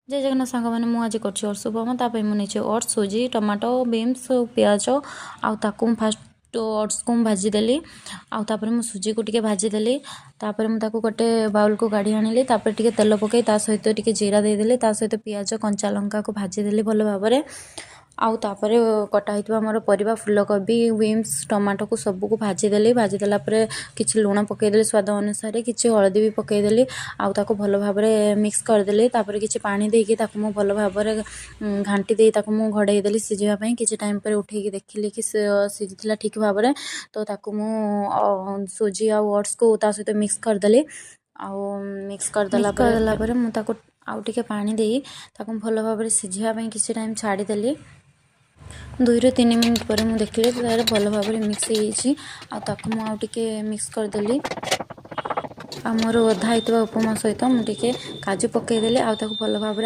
ଜୟ ଜଗନ୍ନାଥ ସାଙ୍ଗମାନେ, ମୁଁ ଆଜି କରୁଛି ଓଟ୍ସ ଉପମା। ତା ପାଇଁ ମୁଁ ନେଇଛି ଓଟ୍ସ, ସୁଜି, ଟମାଟୋ, ବିନ୍ସ, ପିଆଜ। ଆଉ ତାକୁ ମୁଁ ଫାଷ୍ଟ ଓଟ୍ସକୁ ମୁଁ ଭାଜିଦେଲି ଆଉ ତାପରେ ମୁଁ ସୁଜିକୁ ଟିକେ ଭାଜିଦେଲି। ତାପରେ ମୁଁ ତାକୁ ଗୋଟେ ବାଉଲକୁ କାଢ଼ି ଆଣିଲି। ତାପରେ ଟିକେ ତେଲ ପକାଇ ତା ସହିତ ଟିକେ ଜିରା ଦେଇଦେଲି। ତା ସହିତ ପିଆଜ, କଞ୍ଚା ଲଙ୍କାକୁ ଭାଜିଦେଲି ଭଲ ଭାବରେ। ଆଉ ତାପରେ କଟା ହେଇଥିବା ମୋର ପରିବା, ଫୁଲକୋବି, ବିନ୍ସ, ଟମାଟୋକୁ ସବୁକୁ ଭାଜିଦେଲି। ଭାଜିଦେଲା ପରେ କିଛି ଲୁଣ ପକାଇଦେଲି ସ୍ୱାଦ ଅନୁସାରେ, କିଛି ହଳଦୀ ବି ପକାଇଦେଲି ଆଉ ତାକୁ ଭଲ ଭାବରେ ମିକ୍ସ କରିଦେଲି। ତାପରେ କିଛି ପାଣି ଦେଇକି ତାକୁ ମୁଁ ଭଲ ଭାବରେ ଘାଣ୍ଟି ଦେଇ ତାକୁ ମୁଁ ଘୋଡ଼େଇ ଦେଲି ସିଝିବା ପାଇଁ। କିଛି ଟାଇମ୍ ପରେ ଉଠେଇକି ଦେଖିଲି କି ସେ ସିଝିଥିଲା ଠିକ୍ ଭାବରେ। ତ ତାକୁ ମୁଁ ସୁଜି ଆଉ ଓଟ୍ସକୁ ତା ସହିତ ମିକ୍ସ କରିଦେଲି। ଆଉ ମିକ୍ସ କରିଦେଲା ପରେ ମୁଁ ତାକୁ ଆଉ ଟିକେ ପାଣି ଦେଇ ତାକୁ ଭଲ ଭାବରେ ସିଝିବା ପାଇଁ କିଛି ଟାଇମ୍ ଛାଡ଼ିଦେଲି। 2ରୁ 3 ମିନିଟ୍ ପରେ ମୁଁ ଦେଖିଲି ତାର ଭଲ ଭାବରେ ମିକ୍ସ ହେଇଯାଇଛି। ଆଉ ତାକୁ ମୁଁ ଆଉ ଟିକେ ମିକ୍ସ କରିଦେଲି। ଆଉ ମୋର ଅଧା ହେଇଥିବା ଉପମା ସହିତ ମୁଁ ଟିକେ କାଜୁ ପକାଇଦେଲି ଆଉ ତାକୁ ଭଲ ଭାବରେ